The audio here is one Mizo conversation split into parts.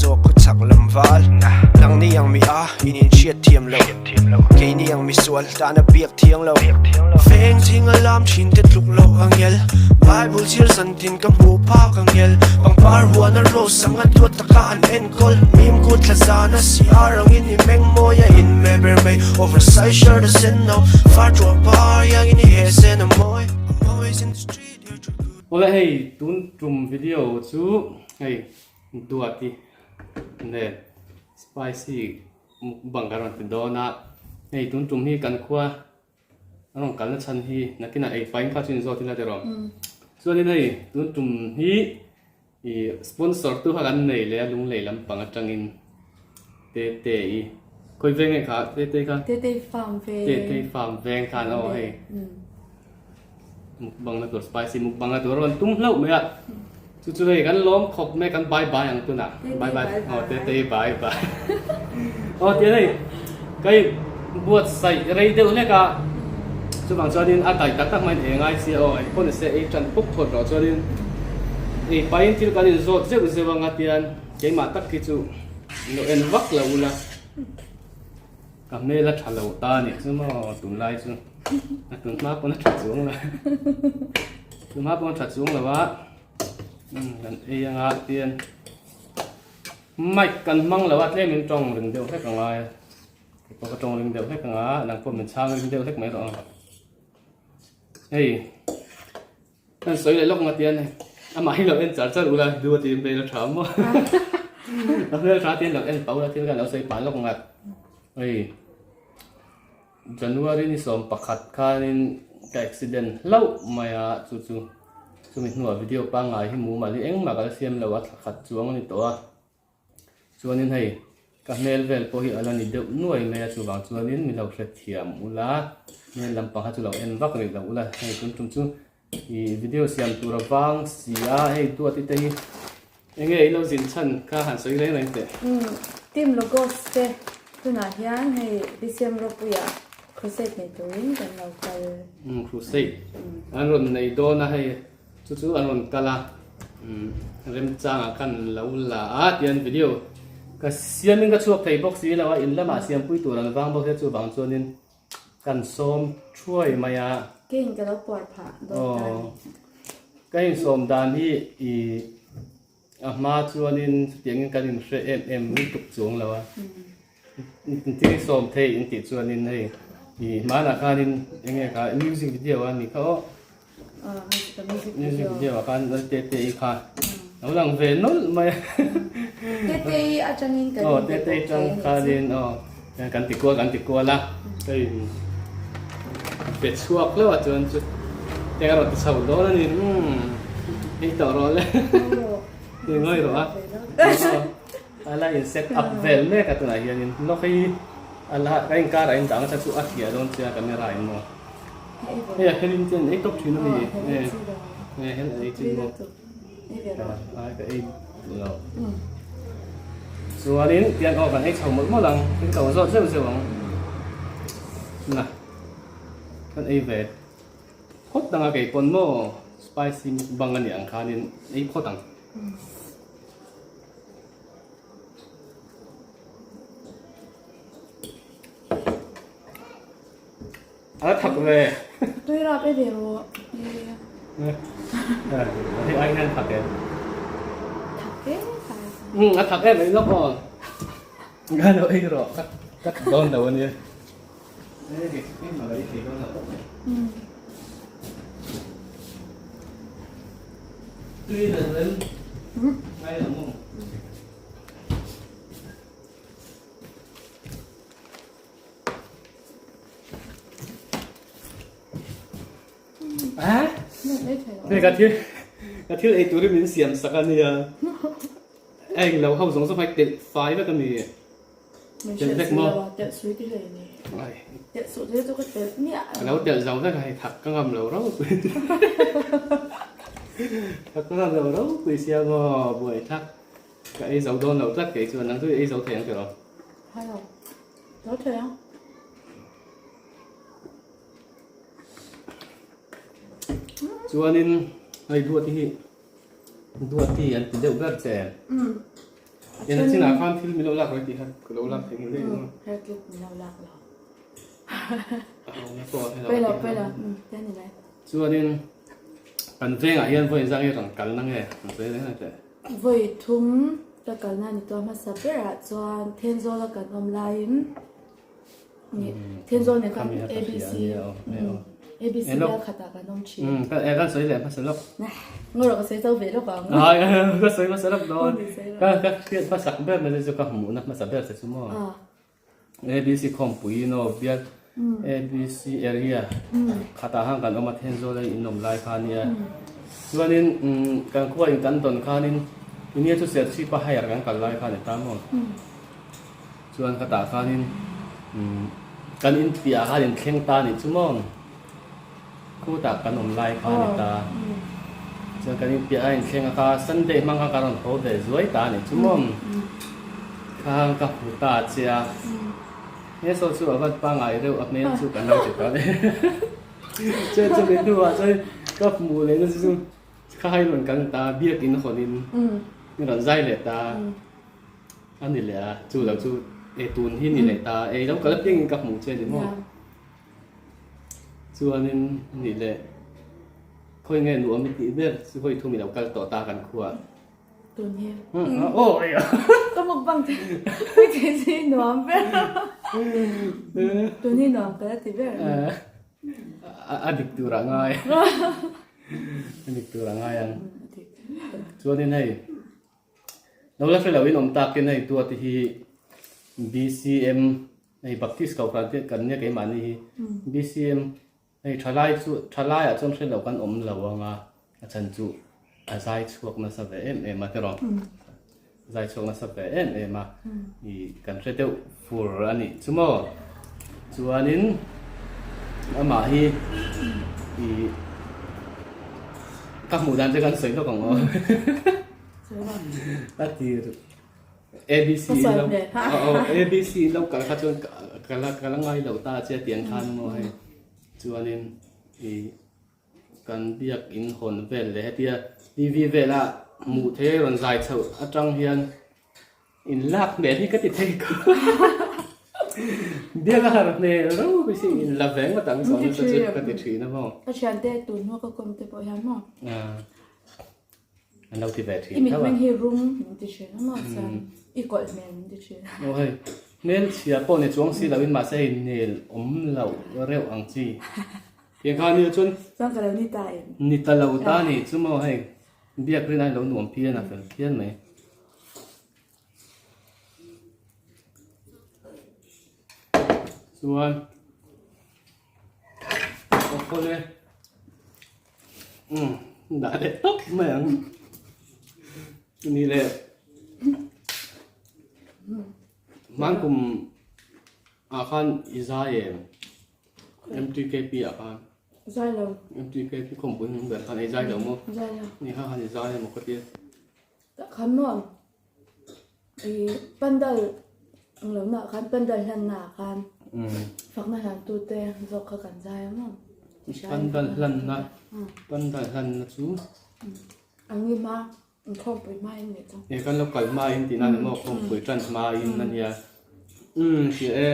zawk khawchhak lam val Nangni ang mi a in inhriat thiam lo Keini ang misual tana biak thiang lo Veng thing a lam thin te tluk loh ang el Bible chhiar zan tin ka hmuh phak ang el Pangpar huan a rose ang a duat taka an enkawl Mim kut thla zan a CR angin i meng mawi a in me ber mai Oversize shirt a sen no Far tuah par iangin i heh sen a mawi I'm always in the street here to good Awle hei tun tum video chu hei duati nen spicy mukbang kan rawn ti dawn a hei tun tum hi kan khua a rawn kalna chhan hi nakinah ei pain kha chu inzawt ila tiraw chuanin hei tun tum hi ih sponsor tu kha kan nei leh a lunglei lampang atangin tete i khawi veng nge kha tete kha tete farm veng tete farm veng khan aw hei mukbang na tur spicy mukbang na tur a rawn tum hlauh mai a chu chu hei kan lawm khawp mai kan bye bye ang tunah bye bye aw tete bye bye aw tian hei kai buatsaih rei deuh hlek a chuvang chuanin a daih tak tak maiin ei angai sia aw engpawh ni se ei tan pawp phawt rawh chuanin ei pahin thil kan inzawt zeuh zeuh anga tian keimah tak hi chu lo en vak lo ula. Ka hmel a tha lo ta a nih chu maw tunlai chu a tun hma pawn a tha chuang lo tun hma pawn a tha chuang lo a kan ei anga tian mic kan hmang lo a tlem in tawng ring deuh hlek angai a keipawh ka tawng ring deuh hlek anga nang pawh min chhang ring deuh hlek mai rawh ang hei. Kan sawi leh lawk nga tian amah hi lo en char char ula du a ti hmel a tha maw a hmel tha tian lo en pau la thil khan lo sawi pah lawk ngat hei January ni 11 khanin ka accident hlauh mai a chu chu chumi hnuah video pangngai hi mumal hi engmah ka la siam lo a thla khat chuang a ni tawh a. Chuanin hei ka hmel vel pawh hi a la ni deuh nuai mai a chuvang chuanin min lo hrethiam ula hmel lampang kha chu lo en vak rih lo ula hei tun tum chu ih video siam tur a vang si a hei duati te hi enge i lo zin chhan kha han sawi reng reng teh. Umm team logos te tunah hian hei BCM Ropuia crusade nei turin kan lo kal. Umm crusade an rawn nei dawn a hei. Chu chu an rawn kal a, remchangah khan lo la a tian video ka siamin ka chhuak thei bawk si lo a, in lamah siampui tur an vang bawk sia chuvang chuanin kan sawm thuai mai a. Keiin ka lo puar phah dawn ta a ni. Ka insawm dan hi i a hma chuanin chutiangin kan inhre em em lutuk chuang lo a. Thil sawm thei in tih chuanin hei i hmanah khanin eng nge kha music video a ni kha aw music video ah khan te te i kha lo lang ve nawlh mai a te te i atangin kan aw te te i atang khanin aw kan ti kual kan ti kual a hei pe chhuak hlauh a chuan chu te a rawn ti chho dawn a ni umm hei tawh rawh le ngawi rawh a. A la in set up vel mek a tunah hianin lawk hi a la ka inkar ah in dang a chu a hliah dawn che a camera in maw hei a helin chuan ei tawp thin a ni e e hel a ei chin maw ai ka ei lo chuanin tian aw kan ei chho mawlh mawlh ang thil ka zawt zeuh zeuh ang na kan ei ve phawt ang a kei pawn maw spicy mukbang a nih ang khanin ei phawt ang. A thak ve. Tui rap e ve rawh. Hei ai hian thak em. Thak e thak. A thak em ei lawk aw. Nga lo ei rawh ka ka dawn lo ania. Hei hei ma ei thei dawn lo. Tui là lớn ngay là mông. À, đây cả thiếu cả thiếu ei tur min siam sak a nia. Eng lo ho zawng zawng hai telh fai vek a ni. Telh vek maw? Telh sui ti hlei ni. Telh suh te chu ka telh miah lo. Lo telh zo vek a hei thak ka ngam lo ropui. Thak ka ngam lo ropui sia maw buai thak. Ka ei zo dawn lo tlat kei chuan nang chu i ei zo thei ang tiraw? Hai lo. Zo thei ang. Chuanin hei duati hi duati an ti deuh ber che. Ena chinah khan thil min lo lak lo tih kha ka lo lak thei ngei ang. Hair clip min lo lak lo. Pawi lo pawi lo tian ni mai. Chuanin kan vengah hian vawi zang i rawn kal na nge an sawi reng a teh. Vawi thum ka kalna ni tawh hmasa berah chuan Thenzawl a kan awm laiin Thenzawl nen khan ABC ABC bial khatah kan awm thin. Kan sawi leh hmasa lawk. Ngaw rawh ka sawi zo ve lawk ang. Ka sawi hmasa lawk dawn. Ka ka hriat hmasak ber na chu ka hmuhna hmasa ber che chu maw. ABC khawmpui no bial ABC area khatah khan kan awm a Thenzawl a in awm lai kha nia. Chuanin kan khua in kan dawn khanin India chu Serchhip a hire kan kal lai kha ni ta maw. Chuan ka tah khanin kan in piah ah khan in thleng ta anih chu maw? Khutah kan awm lai kha a ni ta. Chuan kan in piah ah in thleng a kha Sunday hmang khan ka rawn haw ve zuai ta anih chu maw? Khang ka hmu ta che a, he saw chu a va pangngai reuh a hmel chu kan lo ti ta a ni. Chuan chumi hnuah chuan ka hmuh leh na chu kha hai rawn kal ta biakin hawnin i rawn zai leh ta. A ni leh a, chu lo chu e tun hi ni leh ta, ei lo kal apiangin ka hmuh che a ni maw? Chuanin a nih leh khawi nge nuam i tih ber chu hawi thum i lo kal tawh ta kan khua. Tun hi. Aw ei a. Ka mukbang te pui thei si nuam ber. Tun hi nuam ka la ti ber. A dik tur a ngai. A dik tur a ngai ang. Chuanin hei. Lo la hre lo in awm takin hei duat hi BCM hei Baptist ko kan kan nia keimahni hi BCM hei thalai chu thalai ah chuan hre lo kan awm lo anga a chhan chu a zai chhuak nasa ve em em a tiraw zai chhuak nasa ve em em a ih kan hre deuh fur a nih chu maw chuanin amah hi ih ka hmuh dan che kan sawi hlawk ang aw. A tir ABC in lo aw ABC in lo kal kha chuan ka la ka la ngai lo ta che tiang khan maw hei chuanin ih kan biak in hawn vel leh hetia TV vela hmuh theih a rawn zai chhoh atang hian in lak hmel hi ka ti thei ka biak a har hmel rau mai si in la ve ngawt ang chuan nasa chu ka ti thin a maw. Ka thiante tun hnu ka kawm te pawh hian maw. An lo ti ve thin I mitmeng hi rum min ti thin a maw chuan i kawlh hmel min ti thin. Aw hei hmel chhia pawh ni chuang si lo in mahse hei nel awm loh reuh ang chi. Tiang kha nia chuan. Chuan ka lo ni ta em. Ni ta lo ta ni chu maw hei biak rin ai lo nuam phian a fel phian mai. Chuan aw khawle. Umm dah leh tawp mai ang ni le hman kum ah khan i zai em M_T_K_P ah khan zai lo M_T_K_P khawmpui hming ber khan i zai lo maw zai lo ni kha khan i zai emaw ka tia tak khan maw i pandal ang lo na khan pandal hlan na khan fakna hlan tu te zawk kha kan zai a maw pandal hlan na pandal hlan na chu ang ni hma khawmpui hma in ni chu e kan lo kal hma in tih na ni maw khawmpui tan hma in ania umm hria e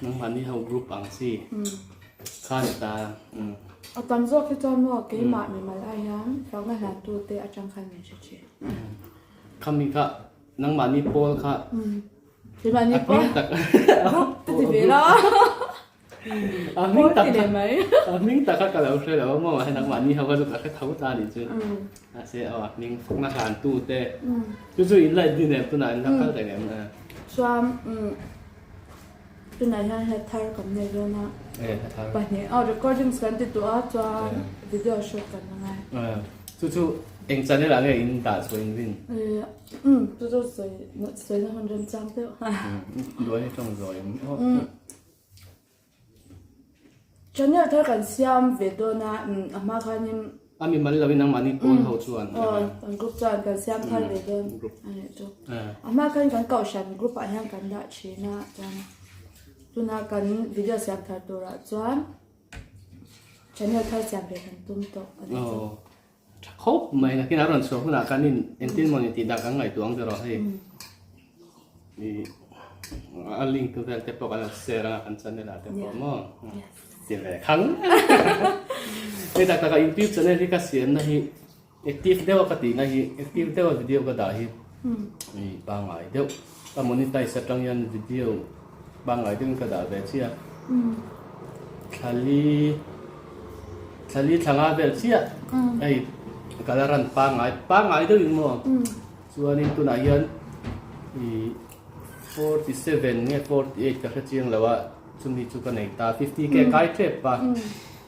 Nangmahni ho group ang chi kha ni ta. A tam zawk hi chuan maw keimah mimal ai hian fakna hlantu te atang khan min hre thin. Khami kha nangmahni pawl kha Keimahni pawl group te ti ve la. A hming tak kha a hming tak kha ka lo hre lo a maw hei nangmahni ho kha chu ka hre tho ta nih chu. Mahse aw a hming fakna hlantu te chu chu in la din em tunah in la kal reng em? Chuan Tunah hian hla thar kan nei dawn a. Eh, hla thar. Pahnih. Aw, recordings kan ti tawh a, chuan video shoot kan la ngai. Eh, chu chu eng channel ah nge in dah chhuah in rin? Eh, um, chu chu sawi sawi na hun remchang deuh. Duai hi tawng zawi em? Um. Channel thar kan siam ve dawn a, a hma khanin. A mi mal lovin nangmahni pawl ho chuan. Aw, kan group chuan kan siam thar ve dawn a nih chu. A hma khan kan kohhran group ah hian kan dah thin a, chuan tuna kan video siam thar turah chuan channel thar siam ve kan tum tawh a nih chu. Tha khawp mai nakin a rawn chhuah hunah kan in entir mawni tih dah kan ngaihtuah ang ber aw hei ih a link vel te pawh kan lo share anga kan channel ah te pawh maw ti ve khang hei tak tak a youtube channel hi ka siam na hi active deuh a ka tih na hi active deuh a video ka dah hi ih pangngai deuh ka monetize atang hian video Pangngai deuhin ka dah ve chiah. Thlali thlali thla nga vel chiah hei ka la ran pangngai pangngai deuhin maw chuanin tunah hian ih 47 nge 48 ka hre chiang lo a chumi chu ka nei ta 50 k kai tep a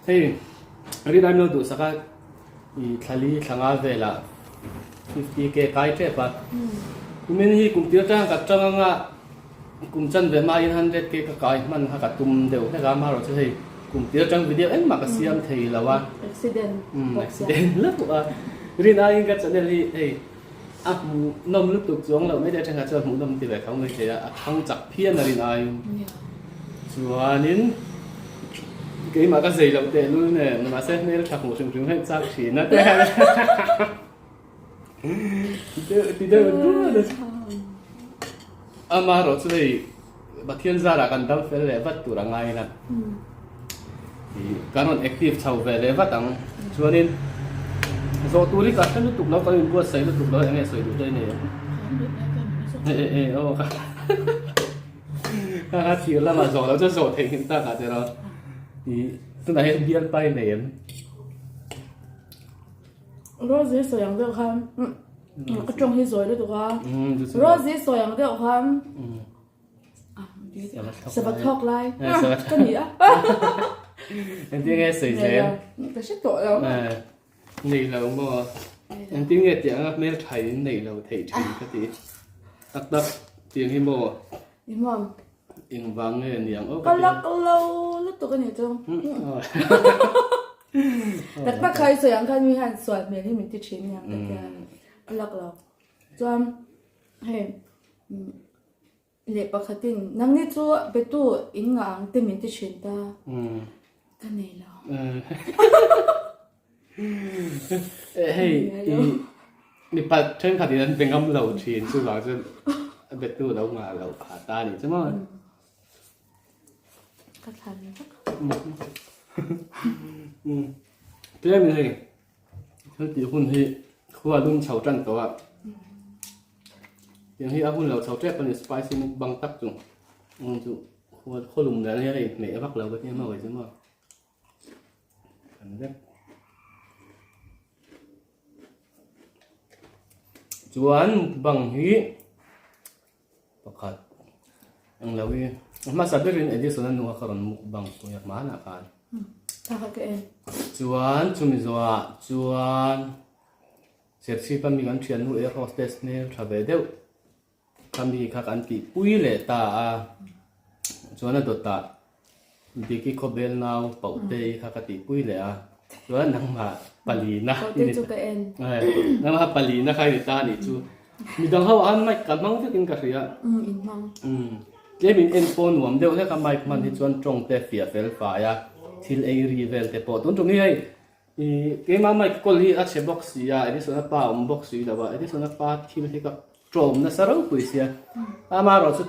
hei rin aimlo duhsak a ih thlali thla nga velah 50 k kai tep a kumin hi kum tir atang ka tang anga Kum chan ve hmain 100 k ka kai hman kha ka tum deuh hlek a, amaherawh chu hei kum tir atang video engmah ka siam thei lo a. Accident bawk sia. Accident hlauh a. Rin aiin ka channel hi hei a hmuhnawm lutuk chuang loh mai te thenkhat chuan hmuhnawm ti ve kho mai thei a, a thang chak phian a rin aiin. Chuanin keimah ka zei loh tehlul nen mahse hmel tha hmuh hrim hrim hei chak thin a te. Ti deuh duat a. Amaherawh chu hei Pathian zarah kan dam fel leh vat tur a ngai ila. Kan rawn active chho ve leh vat ang. Chuanin zawh tur hi ka hre lutuk lo, kan inbuatsaih lutuk lo eng nge sawi duh te nei ang. E e e aw ka kha thir lamah zawh loh chuan zawh theih nghilh tak ah tiraw. Tunah hian bialpa i nei em? Rosie sawi ang deuh khan ka tawng hi zawi lutuk a Rosie sawi ang deuh khan sava thawk lai ka ni a Engtin nge sawi zel? Ka hre tawh lo. Nei lo maw? Engtin nge tiang a hmel tha in nei lo theih thin ka ti. Tak tak tiang hi maw? Imam. Engvang nge niang aw ka ti. Ka lak lo lutuk a ni chu. Tak tak kha i sawi ang khan mi hian sual hmel hi min ti thin niang ka tia. Ka lak lo. Chuan hei leh pakhatin nangni chu betu in ngah ang te min ti thin ta. Ka nei lo. Hei i mipa thenkhat in an be ngam lo thin chuvang chuan a betu lo ngah loh phah ta a nih chu maw. Ka thlan vek. Tlem in hei thil tih hun hi khua lum chho tan tawh a. Tiang hi a hun lo chho tep a ni spicy mukbang tak chu. Chu khaw lum nen hian a inhmeh vak lo ka ti a maw chu maw. Kan vek. Chuan mukbang hi pakhat englo hi a hmasa berin Edison a nu kha ka rawn mukbang pui a hmanah khan. Tha kha ka en. Chuan chumi zawhah chuan Serchhip a mi kan thiannu air hostess hmel tha ve deuh. Khami kha kan tih pui leh ta a, chuan a dawtah Diki khawbel nau Pauhtei kha ka tih pui leh a, chuan nangmah palina i ni ta, nangmah palina kha i ni ta a nih chu. Midang ho ah khan mic ka hmang vekin ka hria. Tlem in en pawh nuam deuh hlek a mic hman hi chuan tawng te fiah fel fai a, thil ei ri vel te pawh tun tum hi hei Ih, keimah mic kawl hi a chhe bawk si a, Edison-a pa a awm bawk si lo a, Edison-a pa thil hi ka tlawm nasa ropui sia. Amaherawh chu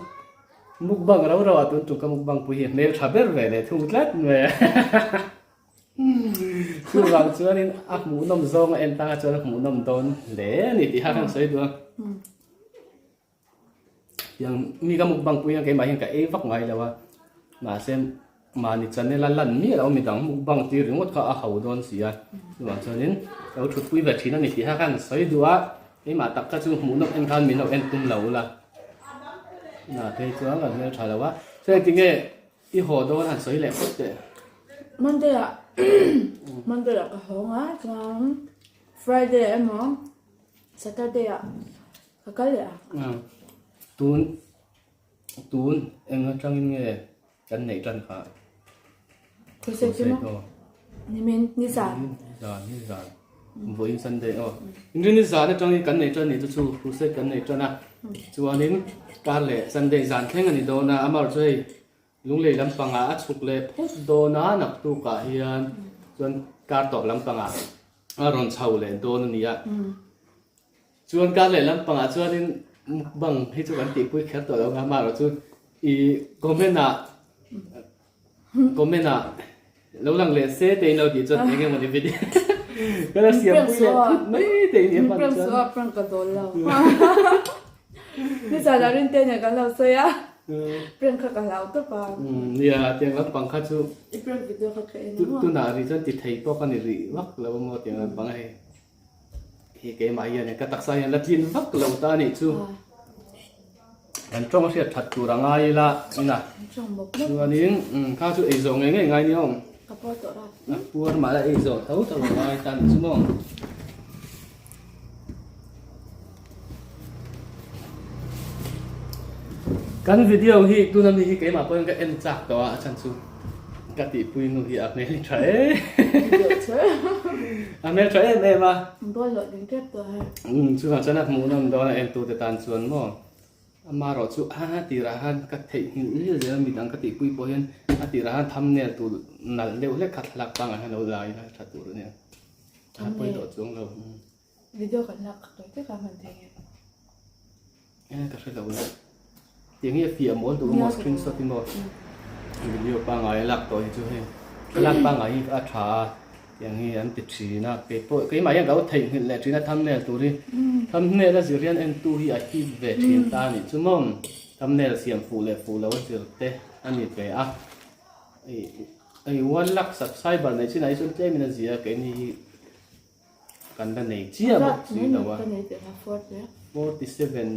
mukbang ro ro ah tun tum ka mukbang pui hi a hmel tha ber ve leh thung tlat mai a. Chuvang chuanin a hmuhnawm zawng a en tanga chuan a hmuhnawm dawn hle a ni tih kha kan sawi duh a. Tiang mi ka mukbang pui hian keimah hian ka ei vak ngai lo a, mahse mahni channel a lan miah lo midang mukbang tir ringawt kha a ho dawn si a, chuvang chuanin ka lo thutpui ve thin a ni tih kha khan sawi duh a, keimah tak kha chu hmuhnawk en khan min lo en tum lo ula, na phei chuan kan hmeltha lo a, chuan engtinge i haw dawn han sawi leh phawt teh. Monday ah Monday ah ka hawng a chuan Friday emaw Saturday ah Ka kal leh a. Tun tun eng atangin nge kan neih tan kha? Crusade chu maw? Nimin ni zan. Ni zan ni zan. Vawiin Sunday aw. Inrin ni zan atangin kan neih tan ni chu chu crusade kan neih tan a. Chuanin kar leh Sunday zan thleng a ni dawn a. Amaherawhchu chu hei Lunglei lampangah a chhuk leh phawt dawn a, naktukah hian chuan kar tawp lampangah. a rawn chho leh dawn a ni a. Chuan kar leh lampangah chuanin mukbang hi chu kan tihpui kher tawh lo ang a, amaherawhchu i comment ah comment ah lo lang leh se te in lo tih chuan eng emaw ni video ka la siam pui leh thut mai te in hman chuan. Prank suah prank ka dawl lo. Nizan ah Rinte nen kan lo sawi a, prank kha ka hlau tawp a. Nia tiang lampang kha chu I prank video kha ka en a maw? Tunah rih chuan ti thei pawh ka ni rih vak lo a maw tiang lampang hei. Hi keimah hian ka taksa hian la tlin vak lo ta anih chu. Kan tawng a hriat that tur a ngai ila ina. Chuanin kha chu ei zawh ngei ngei ngai ni awm. Ka puar tawh ra. A puar mah la ei zawh tho tho a ngai ta anih chu maw. Kan video hi tuna mi hi keimah pawhin ka en chak tawh a a chhan chu. Ka tihpui nu hi a hmel tha em a hmel tha em em a. Bawl loh ding tep tawh he. Um chuvang chuan a hmuh nawm dawn a en tu te tan chuan maw amarawh chu a tirah khan ka theihnghilh zel zel a midang ka tihpui pawh hian a tirah khan thumbnail tur nalh deuh hlek kha thlalak pangngai khan lo la ila tha tur a nia a pawi tawh chuang lo. Video kan lak kha tawi tak a hman thei nge. E ka hre lo le. Tiang hi a fiah mawl duh maw screenshot hi maw. Video pangngai a lak tawh hi chu hei thlalak pangngai hi a tha a tiang hi an ti thin a kei pawh keimah hian ka lo theihnghilh leh thin a thumbnail tur hi thumbnail a zir hian entu hi a hip ve thin ta a nih chu maw thumbnail siam fuh leh fuh lo a zir te a ni ve a hei one lakh subscriber nei chinah hi chuan tlemin a zia keini hi Kan la nei chiah bawk si lo a. 47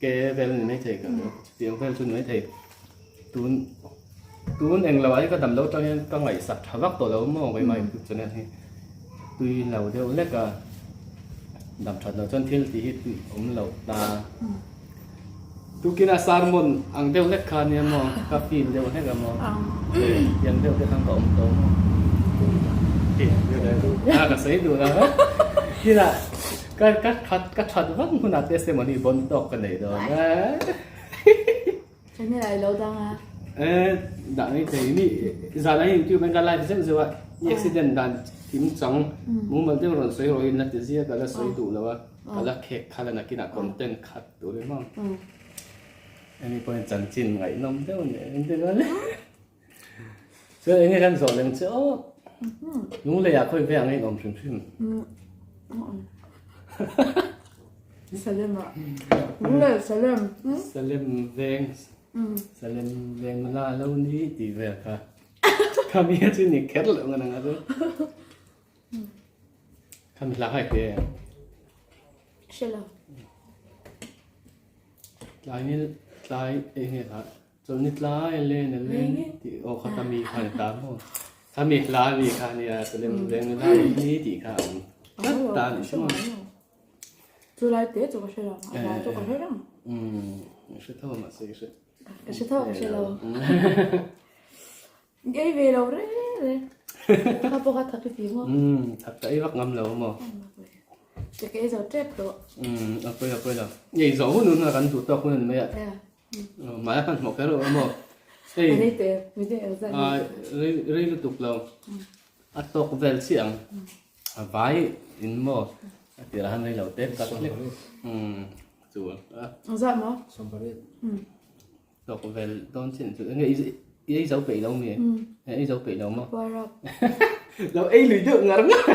ke vel ni mai thei ka chutiang vel chu ni mai thei. Tun tun eng lo ah hi ka dam lo tang hian ka ngaihsak tha vak tawh lo maw keimah youtube channel hi tui lo deuh lek a dam that loh chuan thil tih hi tui awm loh ta. Tukina sermon ang deuh hlek kha nia maw? Ka feel deuh hlek a maw? Tiang deuh te khan ka awm tawh maw? A ka sawi duh lo a. Tinah ka ka that ka that vak hmunah testimony bawn tawk ka nei dawn a. Channel ah i lo dang a. Eh, dah mai thei mi zan ah hian youtube an ka live zeuh zeuh a, i accident dan kim chang mumal deuh rawn sawi rawh in la ti zia ka la sawi duh lo a, ka la khek khalh a nakinah content khat tur em ang. Hemi pawhin chanchin ngaihnawm deuh nen an ti vel. Chuan enge kan zawh lem che aw. Lunglei ah khawi ve ang in awm hrim hrim. Salem ah. Lunglei Salem. Salem veng. Salem veng nula lo ni tih vel kha. Khami a chu ni kher loh ngan ang a chu. Khami hla kha i hria em? Hre lo. Tlai ni tlai enge hla Chawlhni tlai a len a len tih aw kha ka mi kha ni ta maw? Kha mi hla a nih kha nia Salem veng nula lo ni tih kha a awm tlat ta a nih chu maw? Chu lai te chu ka hre lo, a hla chu ka hre reng. Umm, i hre tho a mahse i hre. Ka hre tho ka hre lo. Ei ve lo reng reng. Kha pawh kha thak i ti maw? Umm, thak ka ei vak ngam lo maw? Ka ke ei zo tep tawh. Umm, a pawi a pawi lo. Ei zawh hun hun a kan duh tawk hun a ni mai a. Mahla khan hmuh kher lo maw? Hei, rei rei lutuk lo. A tawk vel chiah ang. A vai in maw? A tirah khan rei lo te kat hlek. Umm, chu a. Zat maw? Tawk vel dawn chiah chu. Enge i ei zo peih lo mi? Ei zo peih lo maw? Lo ei lui deuh ngar ngar.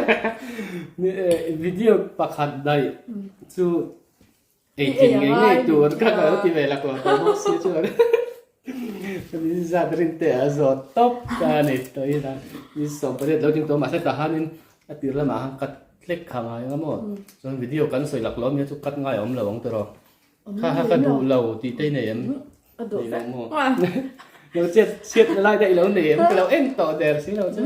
Video pakhat daih chu Ei tlin ngei ngei tur ka lo ti ve la ko tawh bawk sia chuan min zat rin te a zawt tawp ta a ni tawh ila ni 18 lo ding tawh mahse tah hianin a tir lamah khan cut hlek kha ngai ang a maw chuan video kan sawi lak lo ania chu cut ngai a awm lo ang tiraw kha kha ka duh lo tih te i nei em nei lo maw lo chet chhiat na lai te i lo nei em ka lo en tawh der si lo chu.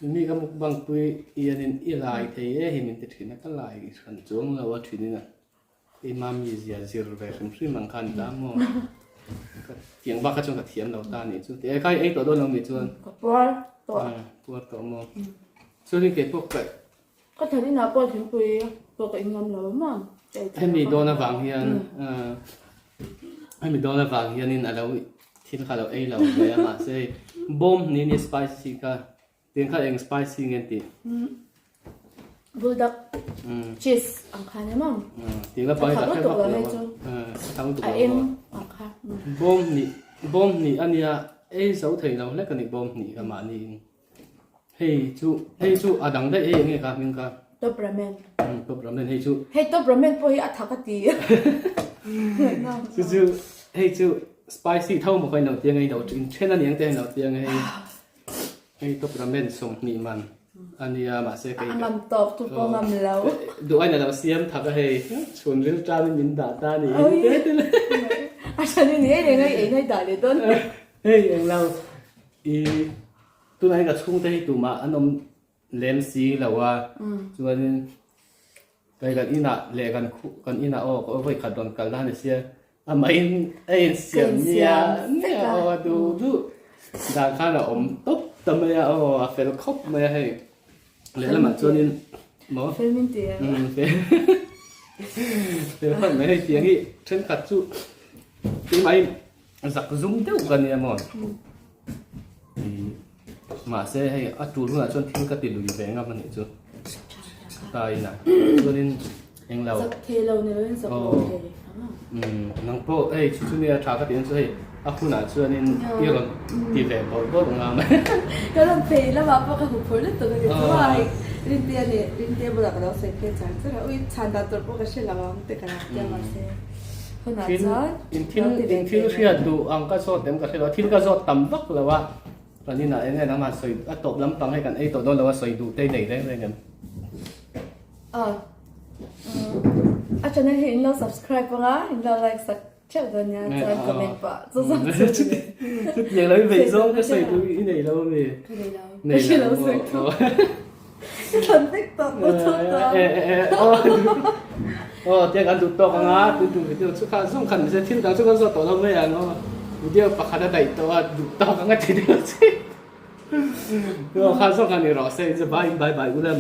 Mi ka mukbang pui hianin i lai thei e hi min ti thin a, ka lai hran chuang lo a thinin a, keima mi zia zir ve hrim hrim ang kha a ni ta maw? Ka tiang bak kha chuan ka thiam lo ta a nih chu. Ti e khai ei tawh dawn lo mi chuan? Ka puar tawh. Puar tawh maw? Chuanin kei pawh ka. Ka than inah pawh thingpui pawh ka in ngam lo maw? Hemi dawn avang hian hemi dawn avang hianin a lo thil kha a lo ei lo ve a mahse bawm ni ni spicy kha. Tiang kha eng spicy nge an tih? Buldak cheese ang kha nia maw? Tiang la pai dah kha vak lo a. A thang lutuk lo maw? A eng ang kha. Bawm hnih bawm hnih a nia ei zo thei lo hlek a ni bawm hnih kha mahni in. Hei chu hei chu a dang daih hei eng nge kha hming kha? Top ramen. Top ramen hei chu. Hei top ramen pawh hi a tha ka ti. Chu chu hei chu spicy tho maw kha in lo tia nge i lo inthen a niang te a in lo tia nge hei. Hei top ramen 20 man a nia mahse kei A ngam tawp tu pawh ngam lo. Duh ain a lo siam thak a hei chhun ril tan in min dah ta a ni hi te te. A tha ni ni reng a i ei ngai dah leh dawn. Hei englo i tunah hian ka chhungte hi tumah an awm lem si lo a chuanin Kei kan inah leh kan khuh kan inah aw ka vawi khat rawn kal na ni sia amah in a insiam nia nia aw a duh duh dan khan a awm tawp ta mai a aw a fel khawp mai a hei lehlamah chuanin maw Fel min ti em? Umm fel fel khawp mai hei tiang hi thenkhat chu keimah in zak zum deuh ka nia maw ih mahse hei a tul hunah chuan thil ka ti lui ve ngam a nih chu ta ina chuanin englo Zak thei lo ni loin zak lo thei umm nang pawh hei chu chu nia tha ka tih ang chu hei a hunah chuanin i rawn ti ve bawrh bawrh ngam Ka rawn phei lamah pawh ka huphur lutuk a ni chu a hei Rintea leh Rintea bulah ka lo sawi phei char char a ui chhan dan tur pawh ka hre lo ang te ka lo tia mahse hunah chuan In thil in thil hriat duh ang ka zawt em ka hre lo a, thil ka zawt tam vak lo a, kan inah eng nge nangmah sawi a tawp lampang hei kan ei tawh dawn lo a sawi duh te nei reng reng em? A a channel hi in lo subscribe ang a, in lo like sak theuh dawn nia chuan comment pah chu zawng chu ni. Chutiang lo i veih zawng ka sawi duh i nei lo ami? Ka nei lo. Ka hre lo sawi duh. Ka thlan vek tawh ka thu tawh. Aw tiang kan duh tawk anga tun tum video chu kha zawng khan nise thil dang chu kan zawt tawh lo mai ang aw video pakhat a daih tawh a duh tawk anga ti deuh che aw kha zawng khan ni rawh se in bye bye bye u lam.